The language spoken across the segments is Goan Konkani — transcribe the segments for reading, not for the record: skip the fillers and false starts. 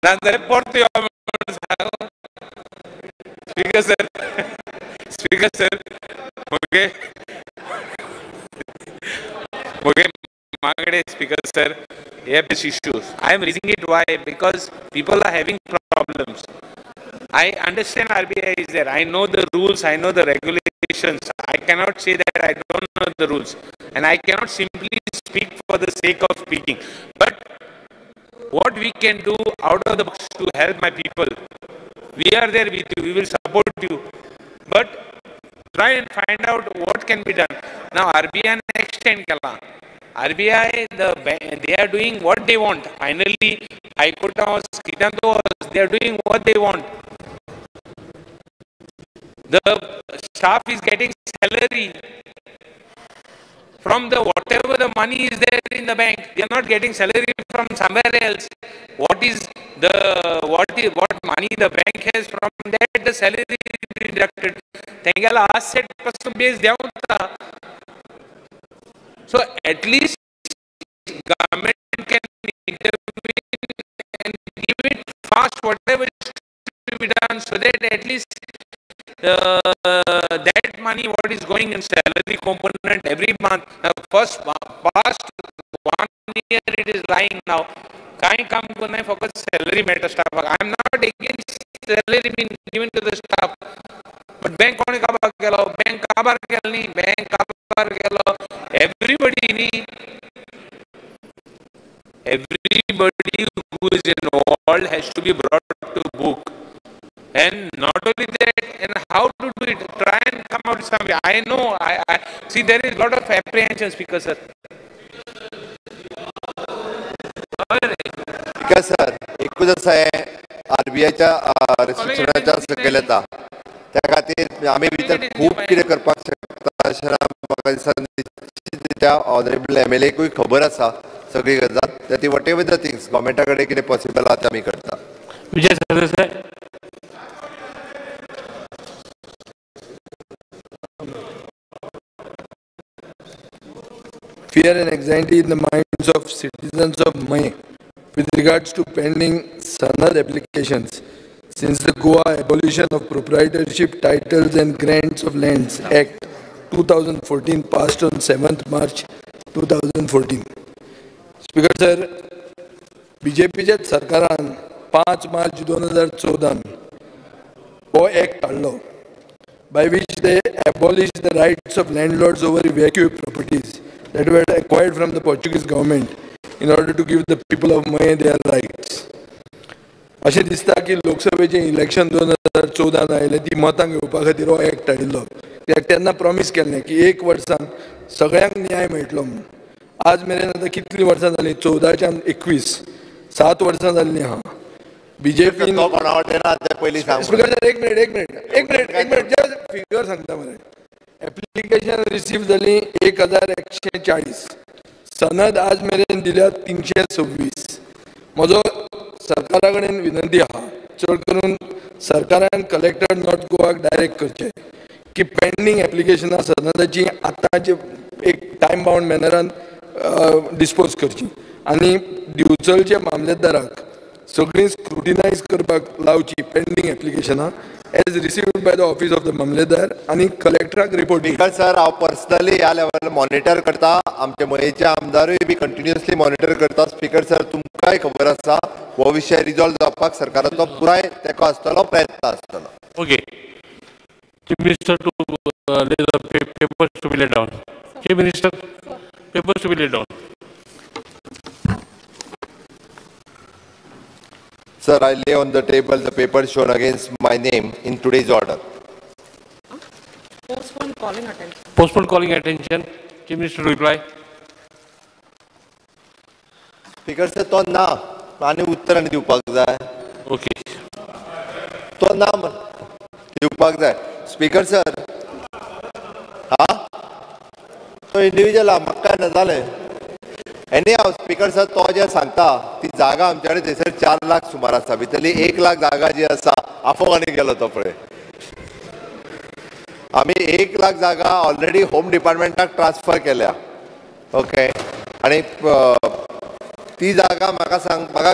नाजाल्यार परत यो म्हणून सांग. स्पीकर सर, स्पीकर सर, म्हगे म्हगे मागणे स्पीकर सर, हे issues I am raising it why because people are having problems. I understand RBI is there. I know the rules, I know the regulations. I cannot say that I don't know the rules. And I cannot simply speak for the sake of speaking. But what we can do out of the box to help my people, we are there with you, we will support you. But try and find out what can be done. Now RBI extend kela. RBI, they are doing what they want. Finally, High Court was, they are doing what they want. The staff is getting salary from the whatever the money is there in the bank. They are not getting salary from somewhere else. What is the what money the bank has, from that the salary is deducted. Tengala asset pasun base devta. So at least government can intervene and give it fast whatever is to be done, so that at least that money what is going in salary component every month. First past 1 year it is lying now. Kai kam ko focus salary matter staff. I am not against salary being given to the staff, but bank kone kabar gelo, bank kabar gel ni, bank kabar gelo. Everybody ni, everybody who is involved has to be brought to book. And not only that, and how to do it, try and come out some way. I know, I see there is a lot of apprehension, Speaker sir. Speaker sir, एकूच आसा हें आरबीआयच्या रिस्ट्रिक्शनाच्या सकयल येता, त्या खातीर आमी भितर खूब कितें करपाक शकता अशें म्हाका दिसता. त्या ऑनरेबल एमएलएकूय खबर आसा सगळी गजाल, ती what ever the things गव्हर्मेंटा कडेन कितें पॉसिबल आहा तें आमी करता. Vijay Sardesai. Fear and anxiety in the minds of citizens of May with regards to pending Sanad applications since the Goa Abolition of Proprietorship Titles and Grants of Lands Act 2014 passed on 7th March 2014. Speaker sir, BJPच्या सरकारान 5 मार्च 2014 हो एक्ट हाडलो, by which they abolished the rights of landlords over evacuee properties that were acquired from the Portuguese government in order to give the people of May their rights. अशें दिसता की लोकसभेचें इलेक्शन 2014 आयलें, ती मतां घेवपा खातीर हो एक्ट हाडिल्लो. कित्याक तेन्ना प्रॉमीस केल्लें की एक वर्सान सगळ्यांक न्याय मेळटलो म्हणून. आज मेरेन आतां कितलीं वर्सां जालीं, 14च्यान 21, 7 वर्सां जाल्लीं आहा. बीजेपी एक मिनिट एक मिनिट एक मिनिट एक मिनिट जस्ट फिगर सांगता मरे. एप्लिकेशन रिसीव जाली 1140, सनद आज मेरेन दिल्या 326. म्हजो सरकारा कडेन विनंती आहा, चड करून सरकारान कलेक्टर नॉर्थ गोवाक डायरेक्ट करचें की पेंडींग एप्लिकेशनां सनदाची आतांचे एक टायम बाउंड मॅनरान डिस्पोज करची आनी दिवचलच्या मामलेदाराक सगळीं स्क्रुटिनायज करपाक लावची पेंडींग एप्लिकेशनां as received by the office of the mamlatdar आनी कलेक्टराक रिपोर्ट. स्पीकर सर, हांव पर्सनली ह्या लेवलार मॉनिटर करता, आमचे मयेचे आमदारूय बी कंटिन्युअसली मॉनिटर करता. स्पीकर सर, तुमकांय खबर आसा हो विशय रिजॉल्व जावपाक सरकाराचो पुराय तेंको आसतलो, प्रयत्न आसतलो. Okay, chief minister to lay the papers to be laid down. Chief minister, papers to be laid down. Sir, I lay on the table the paper shown against my name in today's order. Postpone calling attention. Postpone calling attention. Chief Minister to reply. Speaker sir, तो ना आनी उत्तर आनी दिवपाक जाय. Okay. तो ना दिवपाक जाय. स्पीकर सर, हा तो इंडिविज्युअल आहा, म्हाका काय ना जालें. एनी हांव स्पीकर सर, तो जें सांगता ती जागा आमच्या कडेन थंयसर 4 लाख सुमार आसा, भितरली 1 लाख जागा जी आसा आफोंक आनी गेलो तो पळय. आमी 1 लाख जागा ऑलरेडी होम डिपार्टमेंटाक ट्रान्सफर केल्या. ओके, आनी ती जागा म्हाका सांग, म्हाका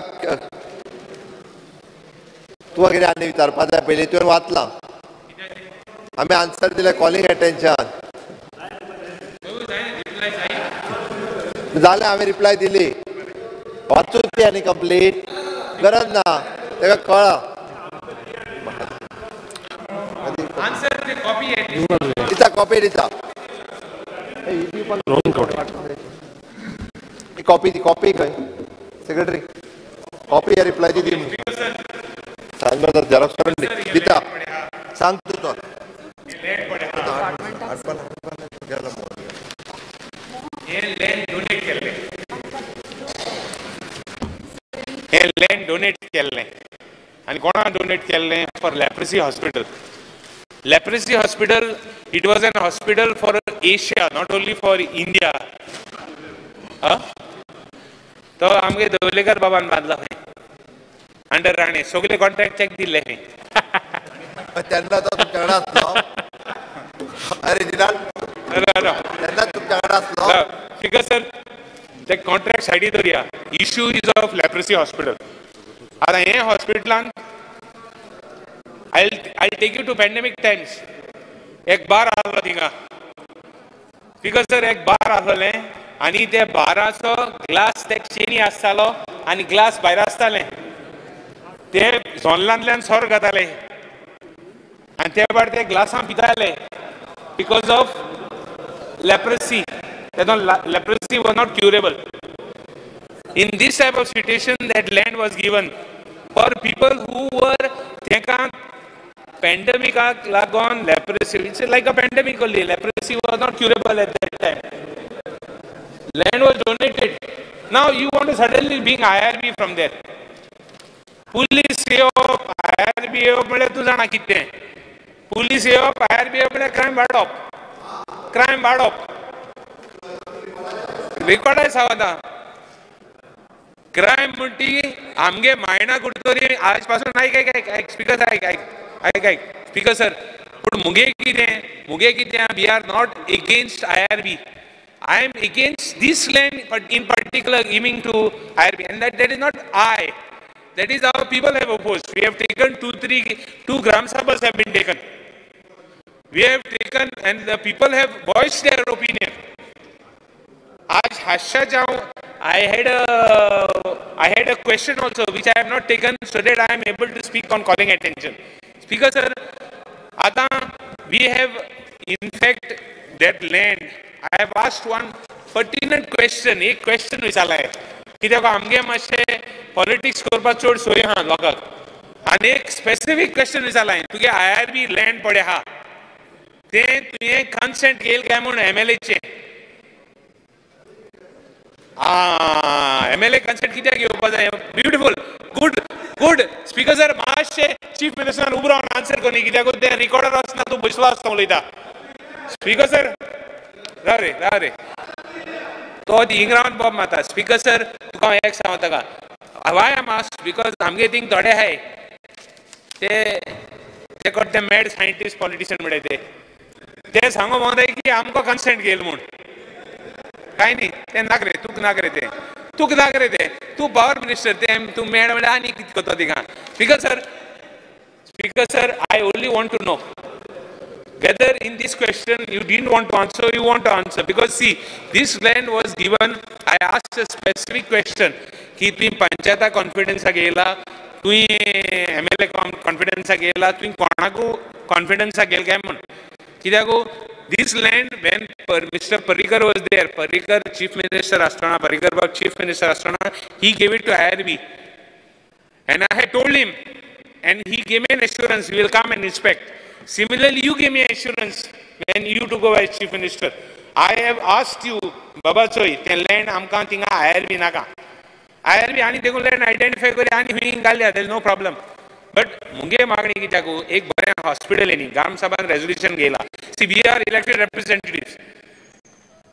तुका कितें आनी विचारपा जाय पयलीं तुवें वाचलां आमी आन्सर दिलें कॉलिंग अटेन्शन जालें हांवें रिप्लाय दिली वाचूच ती आनी कंप्लीट गरज ना ताका कळ्ळां दिता कॉपी दिता कॉपी दी कॉपी खंय सेक्रेटरी कॉपी रिप्लाय दी सांग मरे झेरॉक्स करून दिता सांग तूं तो हे लँड डोनेट केल्लें आनी कोणा डोनेट केल्लें for leprosy hospital. Leprosy hospital, it was an hospital for Asia, not only for India. तो आमगे दवलेकर बाबान बांदला खंय अंडर राणे सगळे कॉन्ट्रॅक्ट चेक दिल्ले खंय तेन्ना तो तुमच्या कडेन आसलो अरे तेन्ना तुमच्या कडेन आसलो स्पीकर सर ते कॉन्ट्रॅक्ट सायडी दवरया. Issue is of leprosy hospital. आतां हे हॉस्पिटलान I take you to pandemic times. एक बार आहलो थिंगा स्पीकर सर एक बार आहलोलें आनी ते बाराचो ग्लास ते चेनी आसतालो आनी ग्लास भायर आसतालें ते जोनलांतल्यान सोर घाताले आनी ते भायर ते ग्लासां पिताले because of leprosy. Leprosy was not curable. In this type of situation that land was given for people who were तेका pandemic लागून leprosy, it's like a pandemic only. Leprosy was not curable at that time. Land was donated. Now you want to suddenly bring IRB from there. Police येवप IRB येवप म्हळ्यार तूं जाणा कितें. पुलीस येवप IRB येवप म्हळ्यार क्रायम वाडप, क्रायम वाडप. रेकॉर्डाय सांगता क्रायम म्हणटी आमगे मायणा कुडतरी आज पासून आयक आयक आयक आयक स्पीकर आयक आयक आयक आयक स्पीकर सर. पूण मुगे कितें मुगे कितें we are not against IRB. I am against this land in particular giving to IRB, and that is not I, that is our people have opposed. We have taken 2 gram sabhas have been taken. We have taken and the people have voiced their opinion. आज हास्या जाऊं I had a question also which I have not taken so that I am able to speak on calling attention. Speaker sir, आता we have in fact that land. I have asked one pertinent question. एक question विचारला आहे कित्याक आमगे मातशें पॉलिटिक्स करपाक चड सोय आहा लोकांक आनी एक स्पेसिफीक क्वेश्चन विचारला आहे तुगे IRB land पडे आहा तें तुवें कन्सेंट घेयल काय म्हूण MLA MLA consent कित्याक घेवपा जाय. Beautiful, good good. Speaker sir मातशें चीफ मिनिस्टरान उबो रावन आन्सर करूं कित्याक तें रिकॉर्डर आसना तूं बसलो आसता उलयता. स्पीकर सर राव रे राव रे तो हिंग रावन बॉब मारता. स्पीकर सर तुका हांव एक सांगता का वाय आम आस्क because आमगे थिंग थोडे आहाय ते ते कोण ते मॅड सायंटिस्ट पॉलिटिशियन म्हणटाय ते ते सांगो भोंवताय की आमकां कन्सेंट घेयल म्हूण. कांय न्ही तें नाक रे तुका नाक रे तें तुका नाक रे तें तूं पावर मिनिस्टर तें तूं मॅड म्हणल्यार आनी कितें करता थिंगा. Speaker sir, speaker sir, I only want to know whether in this question you didn't want to answer, you want to answer. Because see, this land was given, I asked a specific question की तुवें पंचायता कॉन्फिडन्सा घेयला, तुवें MLA कॉन्फिडन्सा घेयला, तुवें कोणाकू कॉन्फिडन्सा घेयल काय म्हूण. कित्याक this land when Mr. Parrikar was there, Parrikar chief minister आसतना, Parrikar Babu chief minister आसतना, he gave it to IRB. And I had told him, and he gave me an assurance, we will come and inspect. Similarly, you gave me assurance when you took over as chief minister. I have asked you, Baba Choi, ते land आमकां थिंगा IRB नाका. IRB आनी देखून land identify करी आनी हुंय घालया, there is no problem. But मुगे मागणी कित्याक एक बरें हॉस्पिटल न्ही, ग्राम सभान resolution घेयला. See, we are elected representatives.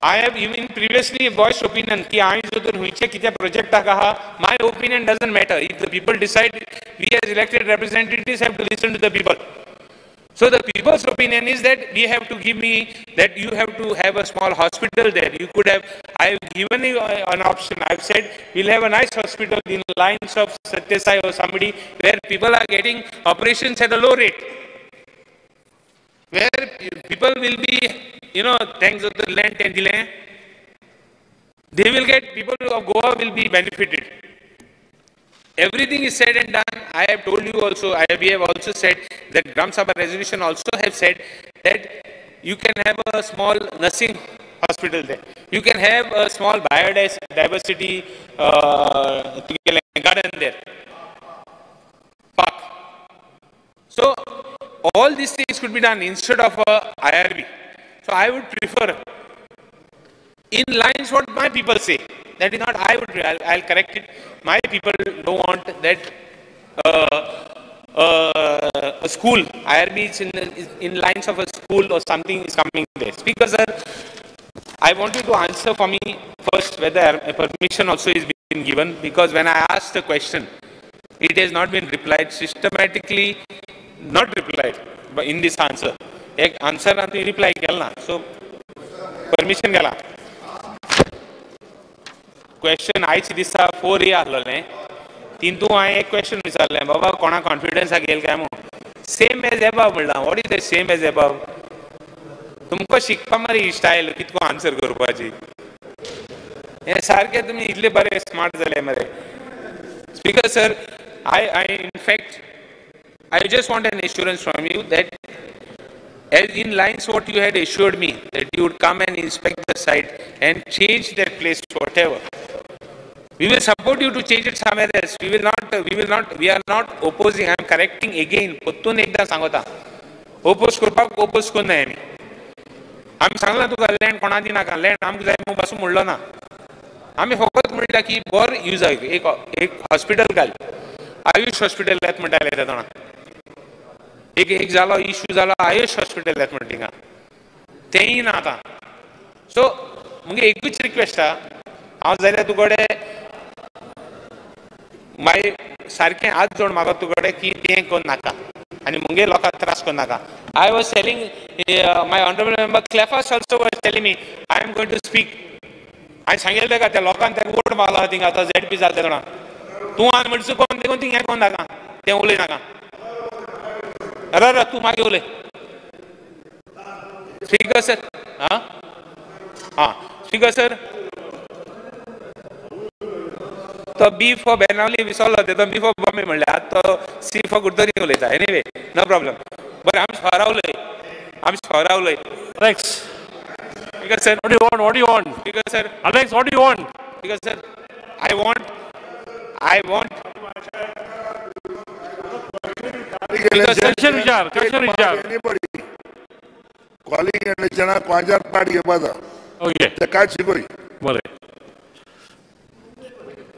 I have even previously voiced opinion की हांवें जर तर खंयचे कितें प्रोजेक्टाक आहा, my opinion doesn't matter. If the people decide, we as elected representatives have to listen to the people. So the people's opinion is that we have to give me that you have to have a small hospital there. You could have, I have given you an option. I have said we'll have a nice hospital in lines of Sathya Sai or somebody where people are getting operations at a low rate. Where people will be, you know, thanks to the land and the land, they will get, people of Goa will be benefited. Everything is said and done. I have told you also, we have also said that Gram Sabha resolution also have said that you can have a small nursing hospital there. You can have a small biodiversity garden there. Park. So all these things could be done instead of a IRB. So I would prefer in lines what my people say. That is not, I would, I'll correct it. My people don't want that a school, IRB is in lines of a school or something is coming there. Speaker sir, I want you to answer for me first whether a permission also is being given, because when I asked the question, it has not been replied systematically, not replied but in this answer. Ek answer na reply kelna. So permission gela. Question आयच दिसा 4A आसलें तितू हांवें एक क्वेश्चन विचारलें बाबा कोणा कॉन्फिडन्स घेयल काय म्हूण सेम एज एबाव म्हणलां. What is the same as above? तुमकां शिकपा मरे ही स्टायल कितको आन्सर करपाची. हें सारकें तुमी इतले बरे स्मार्ट जाले मरे. Speaker sir, I in fact I just want an assurance from you that as in lines what you had assured me that you would come and inspect the site and change that place, whatever. We will support you to change it somewhere else. We will not, we are not opposing. I am correcting again. Pottun ekda sangota. Oppose करपाक oppose करना आमी. आमी सांगला तुका लँड कोणा दिनाका, लँड आमकां जाय म्हूण पासून म्हणलो ना. आमी फकत म्हणटा की बरो यूज एक एक हॉस्पिटल घाल. आयुष हॉस्पिटल येत म्हणटाले ते जाणा. एक एक जालो इश्यू जालो आयुष हॉस्पिटल येत म्हणटा थिंगा, तेंय ना आतां. सो मुगे एकूच रिक्वेस्ट आहा, हांव जाल्यार तुकडे मागीर सारकें हात जोड म्हाका तुकडे की तें करूं नाका आनी मुगे लोकांक त्रास करूं नाका. I was telling my honourable member Clephas also was telling me I am going to speak. हांवें सांगिल्लें ताका त्या लोकांक ताका वोट मारला थिंगा आतां झेड पी जालें जाणा, तूं आनी म्हणचो कोण देखून थिंग हें करूं नाका, तें उलय नाका. अरे तूं मागीर उलय. स्पीकर सर, हां हां स्पीकर सर, तो बी फॉर बेनावली विसरलो, तो बी फॉर बॉम्बे म्हणलें, आतां तो सी फॉर कुडतरी उलयता. Anyway no problem. बरें, आमी स्वरा उलय, आमी स्वरा उलय. Alex, speaker sir, what do you want? What do you want? Speaker sir, Alex, what do you want? Speaker sir, I want question विचार, क्वेश्चन विचार. कॉलिंग इलेक्शनाक कोणाच्यान पार्ट घेवपा जाय. ओके, ते काय शिकय. बरें.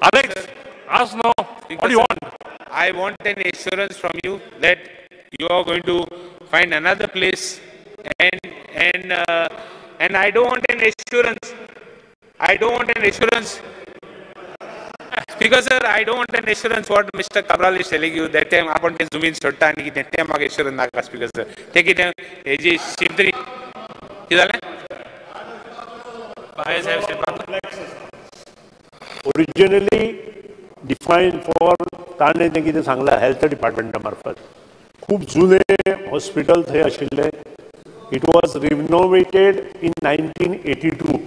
Alex, ask now. What do you want? I want an assurance from you that you are going to find another place, and I don't want an assurance. I don't want an assurance. Speaker sir, I don't want an assurance what Mr. Cabral is telling you that time आपण ते जमीन सोडटा आनी कितें तें म्हाका assurance नाका. स्पीकर सर, तें कितें हेजी शिमतरी कितें जालें? बाय साहेब ओरिजिनली डिफायन फॉर ताणें जें कितें सांगलां हेल्थ डिपार्टमेंटा मार्फत, खूब जुने हॉस्पिटल थंय आशिल्लें. It was renovated in 1982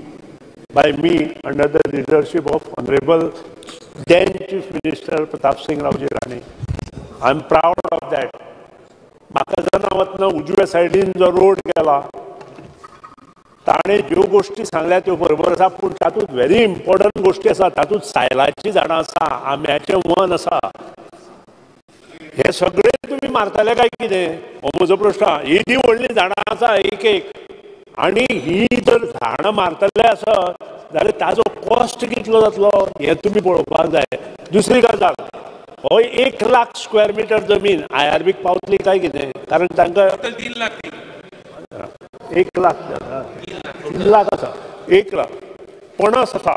by me under the leadership of honourable then Chief Minister Pratap Singh Raoji Rane. I am proud of that. म्हाका जेन्ना वतना उजव्या सायडीन जो रोड गेला ताणें ज्यो गोश्टी सांगल्या त्यो बरोबर आसा, पूण तातूंत व्हेरी इम्पॉर्टंट गोश्टी आसा. तातूंत सायलाचीं झाडां आसा, आंब्याचें वन आसा. हे सगळे तुमी मारतले काय कितें हो म्हजो प्रश्न. येदी व्हडलीं झाडां आसा एक एक, आनी ही जर झाडां मारतले आसत जाल्यार ताजो कॉस्ट कितलो जातलो हें तुमी पळोवपाक जाय. दुसरी गजाल, हो 1 लाख स्क्वेअर मिटर जमीन आय आर बीक पावतली काय कितें? कारण तांकां 3 लाख 1 लाख 3 लाख आसा, 1 लाख पणस आसा,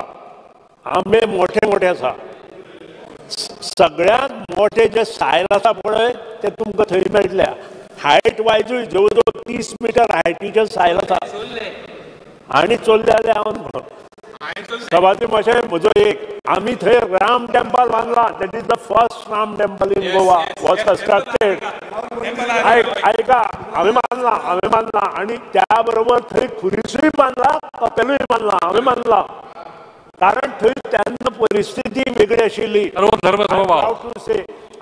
आंबे मोठे मोठे आसा. सगळ्यांत मोठे जे सायल आसा पळय ते तुमकां थंय मेळटल्या. हायट वायजूय जवळ जवळ 30 मिटर हायटीचेर सायल आसा आनी चोल्ले जाल्यार हांव सभापती मातशें म्हजो एक आमी थंय राम टेम्पल बांदला. That is the first Ram temple in Goa was constructed. आयका हांवें बांदला, हांवें बांदला आनी त्या बरोबर थंय खुरीसूय बांदला, कपेलूय बांदला, हांवें बांदला. कारण थंय तेन्ना परिस्थिती वेगळी आशिल्ली.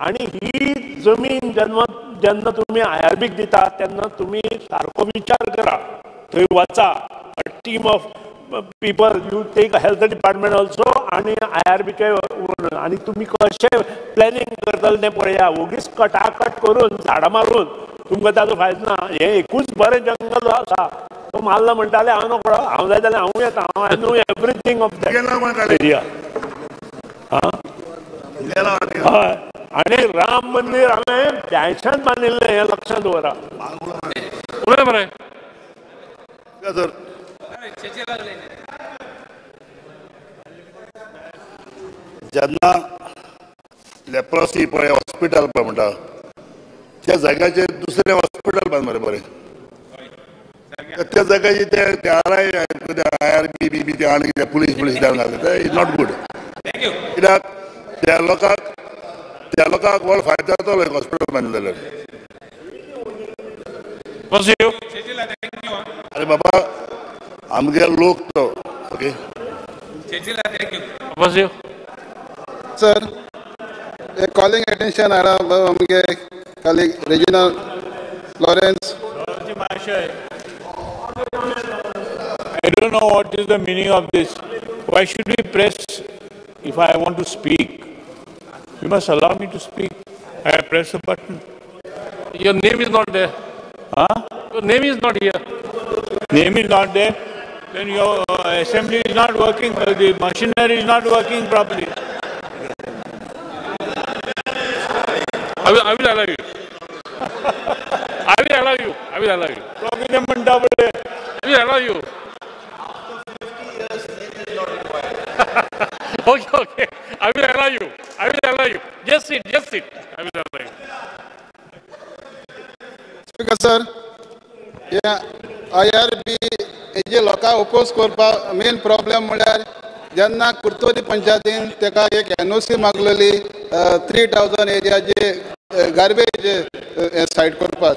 आनी ही जमीन जेन्ना जेन्ना तुमी आयआरबीक दिता तेन्ना तुमी सारको विचार करा, थंय वचा, team of people you take health department also आनी आयआरबीचे आनी तुमी कशें प्लॅनिंग करतले तें पळया. वोगीच कटाकट करून झाडां मारून तुमकां ताजो फायदो ना. हें एकूच बरें जंगल आसा, तो मारला म्हणटाले हांव नकळो, हांव जाय जाल्यार हांव येता, हांव I know everything of that area. हय, आनी राम मंदीर हांवें ब्यायशान बांदिल्लें हें लक्षांत दवरा. उलय मरे सर. जेन्ना लेप्रोसी पळय हॉस्पिटल पळय म्हणटा त्या जाग्याचेर दुसरें हॉस्पिटल बांद मरे बरें. त्या जाग्याचेर ते R I I R B B ते आनी कितें पुलीस पुलीस घालता, is not good. कित्याक त्या लोकांक व्हड फायदो जातलो एक हॉस्पिटल बांदलें जाल्यार. अरे बाबा आमगे लोक तो ओके. सर, एक कॉलिंग अटेंशन हाडा आमगे colleague Reginald Lawrence. I don't know what is the meaning of this. Why should we press if I want to speak? You must allow me to speak. I press a button. Your name is not there. Huh? Your name is not here. Name is not there. Then your assembly is not working. The machinery is not working properly. I will allow you. I will allow you. I will allow you. I will allow you. Okay, okay. I will allow you. I will allow you. Just sit. Just sit. I will allow you. Speaker sir, yeah, IRB जे लोकांक ओपोज करपाक मेन प्रॉब्लेम म्हळ्यार जेन्ना कुर्तोरी पंचायतीन ताका एक एनओसी मागलेली 3000 एरियाचे गार्बेज सायड करपाक,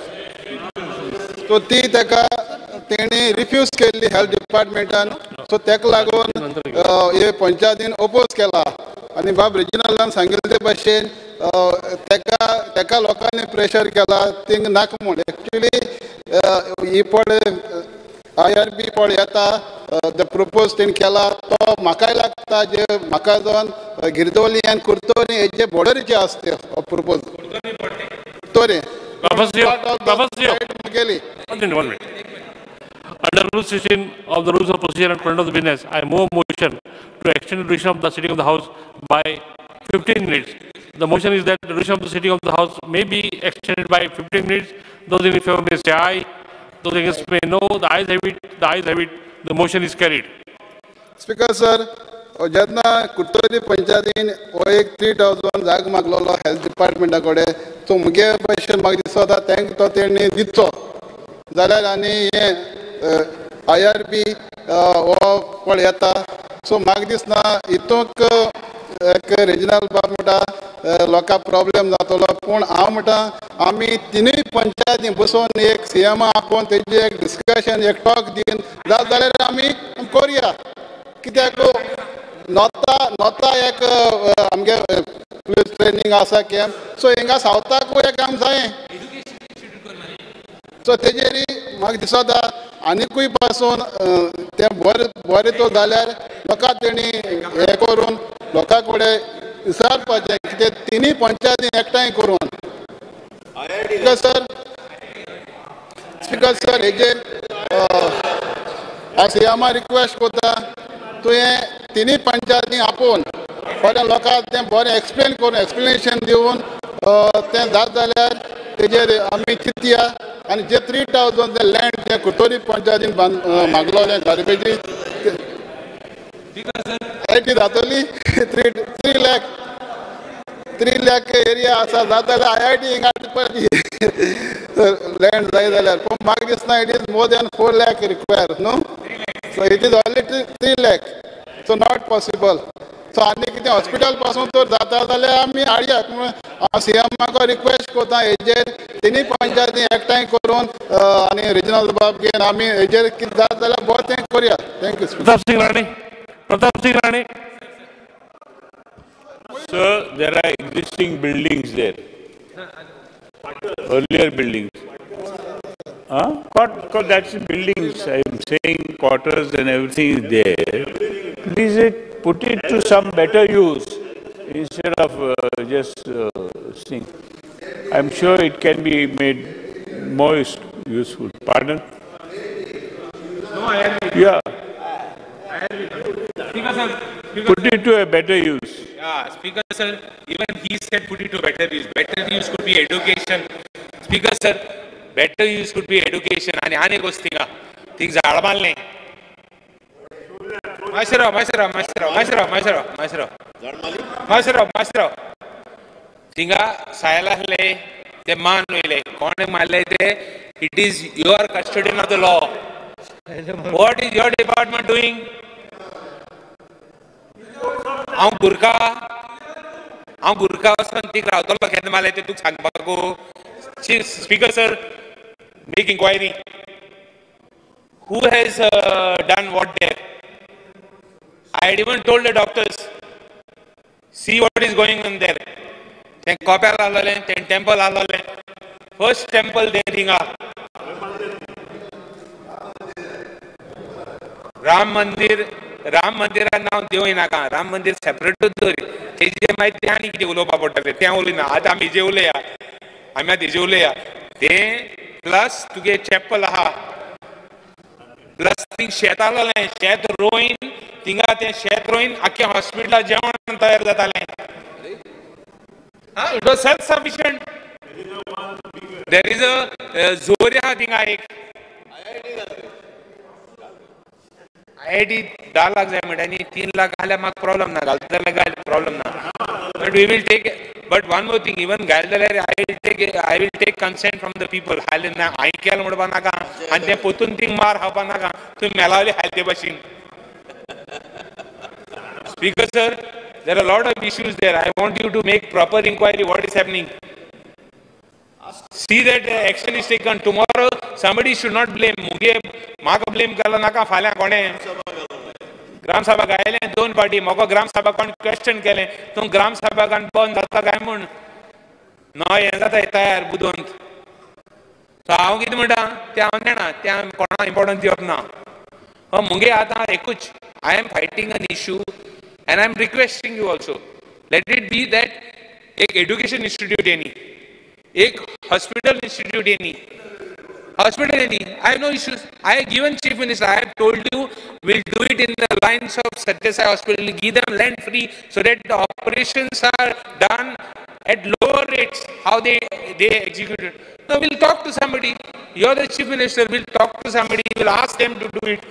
सो ती ताका तेणी रिफ्यूज केल्ली हेल्थ डिपार्टमेंटान. सो ताका लागून हे पंचायतीन ओपोज केला आनी बाब रेजिनाल्डान सांगिल्ले ते भाशेन ताका ताका लोकांनी प्रेशर केला तिंग नाका म्हूण. एक्चुली ही पळय I R B पळय येता the propose तेणी केला तो म्हाकाय लागता जे म्हाका जावन गिरदोली आनी कुर्तोरी हेजे बॉर्डरीचे आसा ते propose Curtorim. Under Rule 16 of the Rules of Procedure and Conduct of the Business, I move a motion to extend the duration of the sitting of the House by 15 minutes. The motion is that the duration of the sitting of the House may be extended by 15 minutes. Those in favor may say aye. Those against may no. The ayes have it. The ayes have it. The motion is carried. Speaker sir, जेन्ना कुर्तोरी पंचायतीन हो एक 3000 जाग मागलेलो हेल्थ डिपार्टमेंटा कडेन, सो मुगे भशेन म्हाका दिसता तांकां तो तेणी दिवचो जाल्यार आनी हें I R B हो पळय येता. सो म्हाका दिसना हितूंक एक रेजिनाल्ड बाब म्हणटा लोकांक प्रॉब्लेम जातलो, पूण हांव म्हणटा आमी तिनूय पंचायती बसोवन एक सी एम आपोवन तेजी एक डिस्कशन एक टॉक दिवन जात जाल्यार आमी करुया. कित्याक नॉर्था नॉर्था एक आमगे पुलीस ट्रेनींग आसा कॅम्प, सो हिंगा सावथाकूय एक आम जाय. सो तेजेर म्हाका दिसता आनिकूय पासून तें बरें बरें तो जाल्यार लोकांक तेणी हें करून लोकां कडेन विचारपाचें कितें तिनूय पंचायती एकठांय करून. स्पिकर सर, स्पिकर सर हेजेर हांव सी एमा रिक्वेस्ट करता तुवें तिनूय पंचायती आपोवन बरें लोकांक तें बरें एक्सप्लेन करून एक्सप्लेनेशन दिवन तें जात जाल्यार तेजेर आमी चिंतया. आनी जे 3000 ते लँड जे कुर्तोरी पंचायतीन मागलोलें गार्बेजी ती जातली 3 लाख. 3 lakh area आसा जाता जाल्यार I I T हिंगा लँड जाय जाल्यार, पूण म्हाका दिसना it is more than 4 lakh require न्हू. So it is only 3 lakh, so not possible. So आनी कितें हॉस्पिटल पासून तर जाता जाल्यार आमी हाडया. हांव सी एमाक रिक्वेस्ट करता हेजेर तिनूय पंचायती एकठांय करून आनी रिजनल बाब घेवन आमी हेजेर कितें जाता जाल्यार बरें तें करुया. Thank you. Pratap Singh Rane. Pratap Singh Rane. Sir, there are existing buildings there. Earlier buildings. Huh? That's buildings. I am saying quarters and everything is there. Please put it to some better use instead of just seeing. I am sure it can be made more useful. Pardon? No, I agree. Yeah. I agree. Speaker sir, put it to a better use. Yeah, Speaker sir, even he said put it to better use. Better use could be education. Speaker sir, better use could be education. आणि आनी गोष्टी का थिंग झाड मारले. माशराव माशराव माशराव माशराव माशराव माशराव माशराव माशराव थिंगा सायल आसले ते मान वयले कोणे मारले ते. It is your custodian of the law. What is your department doing? हांव गुरखा, हांव गुरखा वचून थिंग रावतलो केन्ना मारले ते तुका सांगपाकू. Speaker sir, make inquiry. Who has done what there? I had even told the doctors, see what is going on there. Then Kopyal आलोले, then temple आलोले. First temple there हिंगा. राम मंदिर, राम मंदिरान नांव दिवय नाका. राम मंदिर सेपरेटूच दवरी. तेजे मागीर तें आनी कितें उलोवपा पडटलें तें उलयना. आतां आमी हेजेर उलया, आमी आतां हेजेर उलया. तें प्लस तुगे चॅपल आहा, प्लस थिंग शेत आसलें, शेत रोयन थिंगा तें शेत रोयन आख्खें हॉस्पिटलाक जेवण तयार जातालें. It was self sufficient. There is a जोरी आहा थिंगा एक. I I T 10 lakh जाय म्हणटा न्ही, 3 लाख घाल्यार म्हाका प्रॉब्लम ना, घालता जाल्यार घाल, प्रॉब्लम ना. But we will take. But one more thing, even घाल जाल्यार I will take consent from the people. हाले ना हांवें केलें म्हणपा नाका आनी तें पोतून थिंग मार खावपा नाका. तुमी मेलावली हाल ते भाशेन. Speaker sir, there are lot of issues there. I want you to make proper inquiry what is happening. See that action is taken. Tomorrow somebody should not blame. मुगे म्हाका ब्लेम केलो नाका फाल्यां कोणें ग्रामसभा गायलें 2 पाटी म्हाका ग्रामसभा कोण क्वेश्चन केलें तूं ग्रामसभा बंद जाता काय म्हूण न्हय हें जाता तयार बुदवंत. सो हांव कितें म्हणटा तें हांव जाणा, तें कोणाक इम्पोर्टन्स दिवप ना. मुगे आतां एकूच, I am fighting an issue and I am requesting you also, let it be that एक एड्युकेशन इन्स्टिट्यूट येनी, एक हॉस्पिटल इन्स्टिट्यूट येनी, hospital any. I have no issues. I have given Chief Minister, I have told you, we'll do it in the lines of Satya Sai Hospital, give them land free so that the operations are done at lower rates, how they execute it. No, we'll talk to somebody. You're the Chief Minister, we'll talk to somebody, we'll ask them to do it.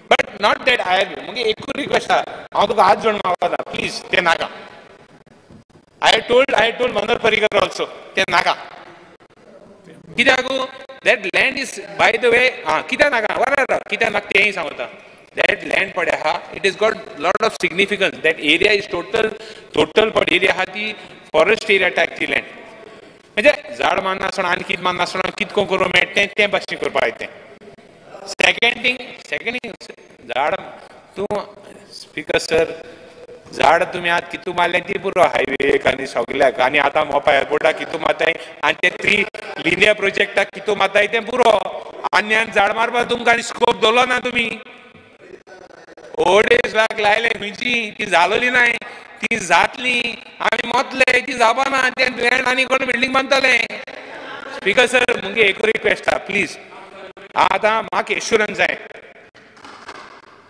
But not that I have, मुगे एकूच रिक्वेस्ट आहा, हांव तुका हात जोडून मागता, प्लीज तें नाका. I told Manohar Parrikar also, तें नाका. कित्याक that land is, by the way, कित्याक नाका, बरें कित्याक नाका तेंय सांगता. That land पळय आहा, it is got lot of significance. That area is total पड एरिया आहा ती फॉरेस्ट एरिया टायप ती लँड. म्हणजे झाड मारनासतना आनी कितें मारनासतना कितें करूंक मेळटा तें तें भाशेन करपाक जाय तें. सेकंड थिंग झाड तूं स्पीकर सर, झाड तुमी आतां कितू मारलें ती पुरो हायवेक आनी सगल्याक, आनी आतां मोपा एअरपोर्टाक कितू मारताय आनी ते 3 लिनियर प्रोजेक्टाक कितू मारताय तें पुरो. आनी आनी झाड मारपाक तुमकां आनी स्कोप दवरलो ना तुमी. 2.5 लाख लायले खंयची ती जालोली नाय, ती जातली आमी मोतले ती जावपा ना, तें लँड आनी कोण बिल्डींग बांदतले. स्पीकर सर, मुगे एकू रिक्वेस्ट आहा, प्लीज आतां म्हाका एश्युरन्स जाय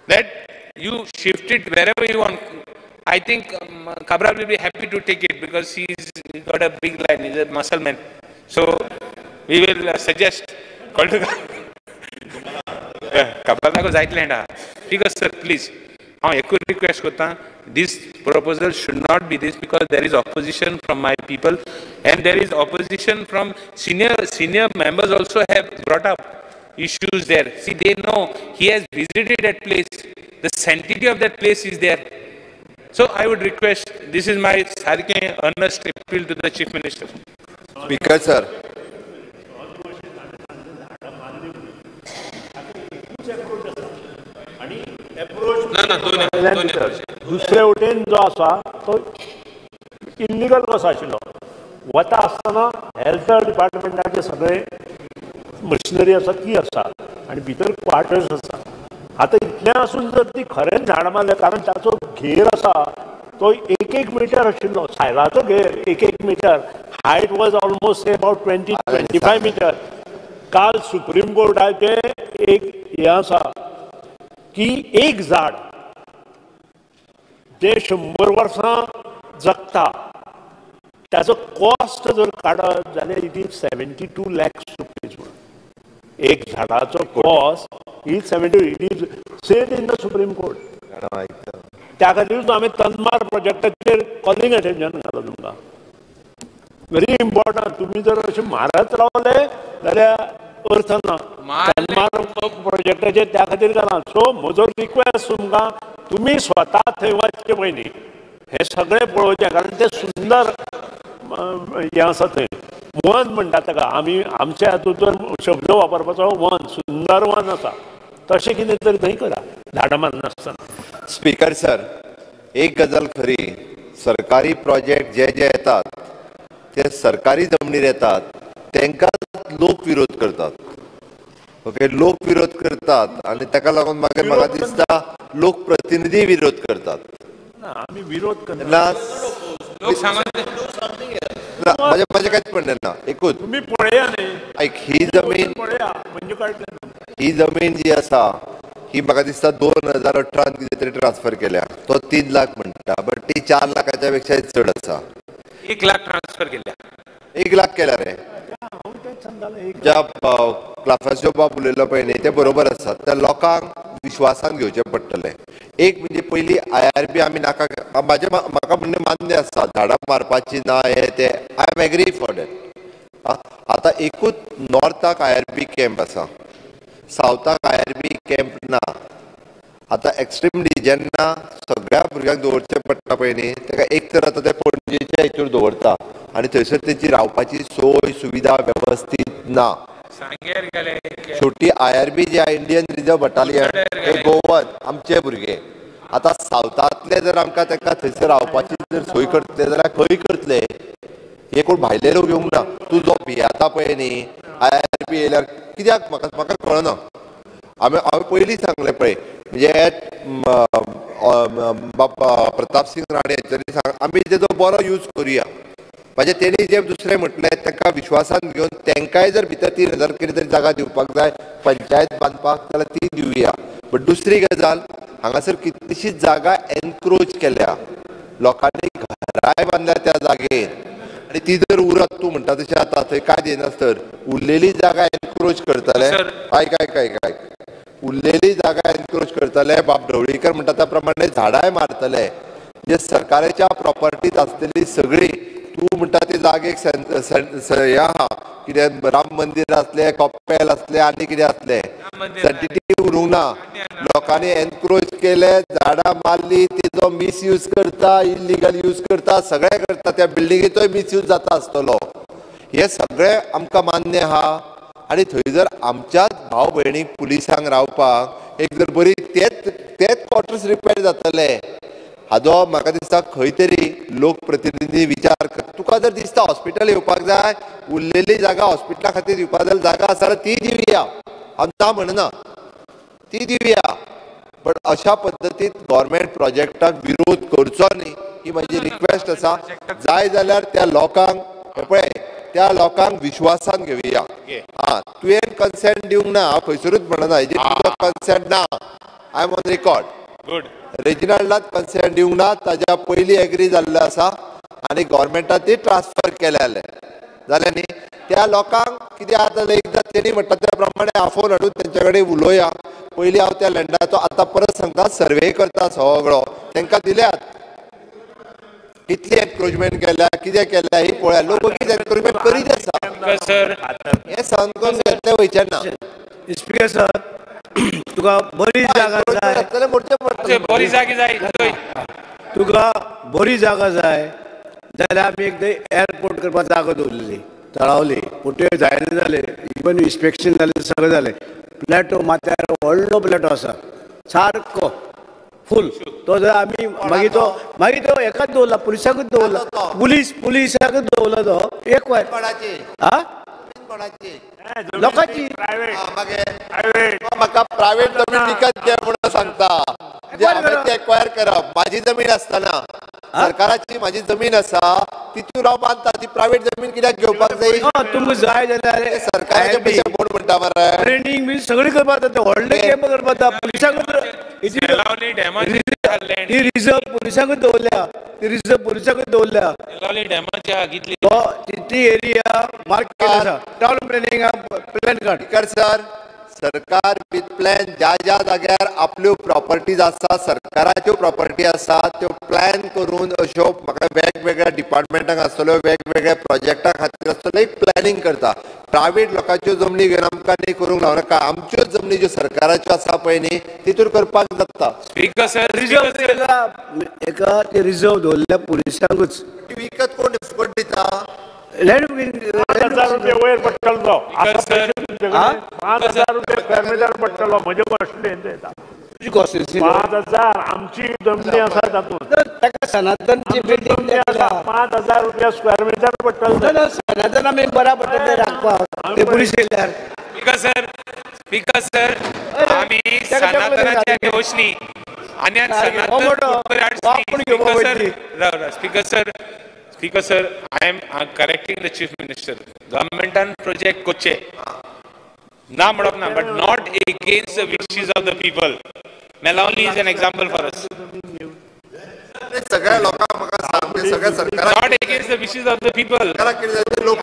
that you shift it wherever you want. I think Cabral will be happy to take it because he's got a big line, he's a muscle man. So we will suggest Cabral को जायत लँड आहा. स्पीकर सर प्लीज, हांव एकूच रिक्वेस्ट करता, this proposal should not be this because there is opposition from my people and there is opposition from senior members also have brought up issues there. See, they know he has visited that place, the sanctity of that place is there. So I would request, this is my सारकें earnest appeal to the Chief Minister. Speaker sir, दुसरे वटेन जो आसा तो इल्लिगल कसो आशिल्लो, वता आसतना हेल्थ डिपार्टमेंटाचे सगळे मशिनरी आसा ती आसा आनी भितर क्वार्टर्स आसा. आतां इतलें आसून जर ती खरेंच झाडां मारलें, कारण ताचो घेर आसा तो एक एक मिटर आशिल्लो, सायलाचो घेर एक एक metre, height was almost about 20-25 metre. काल सुप्रीम कोर्टाचें एक हें आसा की एक झाड जे 100 वर्सां जगता ताचो कॉस्ट जर काडत जाल्यार it is 72 lakhs rupees म्हणून. एक झाडाचो cost is 72, it is said in the Supreme Court. त्या खातीरूच हांवें तन्मार प्रोजेक्टाचेर कॉलिंग अटेन्शन घालां तुमकां, व्हेरी इम्पॉर्टंट. तुमी जर अशें मारत रावले जाल्यार अर्थ ना. तन्मार प्रोजेक्टाचेर त्या खातीर घालां. सो म्हजो रिक्वेस्ट तुमकां, तुमी स्वता थंय वचचे पयलीं हें सगळें पळोवचें, कारण तें सुंदर हें आसा थंय वन म्हणटा ताका आमी, आमच्या हातूंत जर शब्द वापरपाचो वन, सुंदर वन आसा, तशें कितें तरी थंय करा, झाडां मारनासतना. स्पीकर सर, एक गजाल खरी, सरकारी प्रोजेक्ट जे जे येतात ते सरकारी जमनीर येतात, तांकां लोक विरोध करतात. ओके, लोक विरोध करतात आनी ताका लागून मागीर म्हाका दिसता लोकप्रतिनिधी विरोध करतात. आमी विरोध करना, म्हाजें कांयच म्हणणें ना. एकूच तुमी पळया न्ही, ऐक, ही जमीन ही जमीन जी आसा ही म्हाका दिसता 2018 कितें तरी ट्रान्सफर केल्या, तो 3 लाख म्हणटा, बट ती 4 लाखाच्या पेक्षा चड आसा. 1 लाख ट्रान्सफर केल्या, 1 लाख केल्या रे. ज्या क्लाफाचो बाब उलयलो पळय न्ही, ते बरोबर आसा. त्या लोकांक विश्वासान घेवचें पडटलें. एक म्हणजे पयली IRB आमी नाका, म्हाजें म्हाका म्हणणें मान्य आसा, झाडां मारपाची ना हे ते, I am agree for that. आतां एकूच नॉर्थाक IRB camp आसा, सावथाक IRB camp ना. आतां एक्स्ट्रिमली जेन्ना सगळ्या भुरग्यांक दवरचें पडटा पळय न्ही, ताका एक तर आतां ते पणजेच्या हितूर दवरता आनी थंयसर तेंची रावपाची सोय सुविधा वेवस्थीत ना. शेवटी IRB जे इंडियन रिजर्व बटालियन हे गोवन आमचे भुरगे, आतां सावथांतले जर आमकां तांकां थंयसर रावपाची जर सोय करतले जाल्यार खंय करतले? हे कोण भायले लोक येवंक ना. तूं जो भियेता पळय न्ही IRB येयल्यार कित्याक, म्हाका म्हाका कळना. हांवें पयलीं सांगलें पळय, म्हणजे बाबा प्रताप सिंग राणे हांच्यानी सांग, आमी तेजो बरो यूज करुया. म्हणजे तेणी जे दुसरें म्हटलें तांकां विश्वासान घेवन तांकांय जर भितर 3000 कितें तरी जागा दिवपाक जाय पंचायत बांदपाक जाल्यार ती दिवया. बट दुसरी गजाल, हांगासर कितलीशीच जागा एनक्रोच केल्या, लोकांनी घराय बांदल्या त्या जागेर, आनी ती जर उरत तूं म्हणटा तशें आतां थंय काय दिनासतर उरलेली जागा एनक्रोच करतले. आयक आयक आयक आयक, उरलेली जागा एनक्रोच करतले. बाब ढवळीकर म्हणटा त्या प्रमाणे झाडांय मारतले. म्हणजे सरकाराच्या प्रॉपर्टीत आसलेली सगळी, तूं म्हणटा ते जागेक हें आहा कितें, राम मंदीर आसलें, कपेल आसलें, आनी कितें आसलें, सँटिटी उरूंक ना. लोकांनी एनक्रोच केले, झाडां मारली, तेजो मिसयूज करता, इल्लिगल यूज करता, सगळें करता, त्या बिल्डिंगेचोय मिसयूज जाता आसतलो. हें सगळें आमकां मान्य आहा. आनी थंय जर आमच्याच भाव भयणीक पुलिसांक रावपाक एक जर बरी तेच तेच क्वॉर्टर्स रिपेर जातले, हाजो म्हाका दिसता खंय तरी लोकप्रतिनिधी विचार कर. तुका जर दिसता हॉस्पिटल येवपाक जाय, उरलेली जागा हॉस्पिटला खातीर दिवपाक जाय जागा आसा जाल्यार ती दिवया, हांव ना म्हणना, ती दिवया. बट अशा पद्दतीन गव्हर्मेंट प्रोजेक्टाक विरोध करचो न्ही, ही म्हजी रिक्वेस्ट आसा. जाय जाल्यार त्या लोकांक पळय, त्या लोकांक विश्वासान घेवया. आं, तुवें कन्सेंट दिवंक ना, हांव खंयसरूच म्हणना, हेजेर तुजो कन्सेंट ना, I am on record. रेजिनाल्डाक consent दिवंक ना, ताज्या पयलीं एग्री जाल्लें आसा आनी गव्हर्मेंटान ती ट्रान्सफर केलें जालें न्ही. त्या लोकांक कितें आतां एकदां तेणी म्हणटा त्या प्रमाणे आफोवन हाडून तेंच्या कडेन उलोवया. पयलीं हांव त्या लँडाचो आतां परत सांगता सर्वे करता सगळो तांकां दिल्यात कितली एन्क्रोचमेंट केल्या कितें केल्या ही पळया लोक कितें एन्क्रोचमेंट करीत आसा हें सहन करून घेतलें वयचें ना. स्पीकर सर तुका बरी जागा जाय बरी जागी जाय तुका बरी जागा जाय जाल्यार आमी एकदां एअरपोर्ट करपाक जागो दवरलेली तळावली पूण ते जायना जालें इवन इन्स्पेक्शन जालें सगळें जालें. प्लॅटो माथ्यार व्हडलो प्लॅटो आसा सारको फूल तो जर आमी मागीर तो हेकाच दवरला पुलिसाकूच दवरला पुलिसाकूच दवरला तो एक वायर हा लोकांची म्हाका प्रायव्हेट जमीन विकत घे म्हणून सांगता एक्वायर करप माझी जमीन आसतना सरकाराची माझी जमीन आसा तितून हांव बांदता ती प्रायव्हेट जमीन कित्याक घेवपाक जाय तुमकां जाय जाल्यार सरकाराचे पयशे कोण म्हणटा मरे ट्रेनींग बी सगळें करपाक जाता व्हडले कॅम्प करपाक जाता पुलिसांकूच ती रिजर्व पुलिसांकूच दवरल्या ती रिजर्व पुलिसांकूच दवरल्या तितली एरिया मार्क केली आसा टावन प्लॅनिंग प्लॅन काड सर. सरकार विथ प्लॅन ज्या ज्या जाग्यार आपल्यो प्रॉपर्टीज आसा सरकाराच्यो प्रॉपर्टी आसा त्यो प्लॅन करून अश्यो म्हाका वेगवेगळ्या डिपार्टमेंटांक आसतल्यो वेगवेगळ्या प्रोजेक्टा खातीर आसतल्यो एक प्लॅनिंग करता. प्रायव्हेट लोकांच्यो जमनी घेवन आमकां न्ही करूंक लावनाका आमच्योच जमनी ज्यो सरकाराच्यो आसा पळय न्ही तितूर करपाक जाता. स्पीकर सर रिजर्व एका ते रिजर्व दवरल्या पुलिसांकूच विकत कोण फुकट दिता 5,000 रुपये वयर पडटलो तो 5,000 रुपये स्क्वेअर मिटर पडटलो म्हजे कॉस्टिट्युएन्सी 5,000 आमची जमनी आसा तातूंत ताका सनातनची बिल्डींग आसा 5,000 रुपया स्क्वेअर मिटर पडटलो सनातन आमी बऱ्या पडटा राखपाक ते पुलीस येयल्यार. स्पीकर सर आमी सनातनाच्या योजनी आनी सनातन speaker sir Speaker sir, I am correcting the Chief Minister. Government and project koche. Na madam na, but not against the wishes of the people. Meloni is an example for us. Not against the wishes of the people.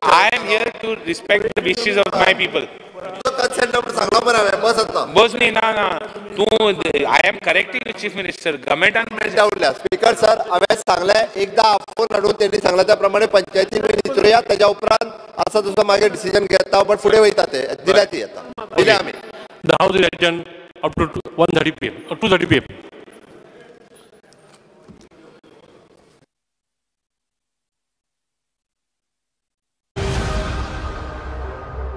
I am here to respect the wishes of my people. बस न्ही ना ना तूं I am correcting the Chief Minister. Government and speaker sir हांवें सांगलें एकदां आपोवन हाडून तेणी सांगलें त्या प्रमाणे पंचायती विचारुया तेज्या उपरांत आसा तसो मागीर डिसिजन घेता बट फुडें वयता ते दिल्या ती आतां दिल्या आमी. The house is adjourned up to 1:30 PM or 2:30 PM.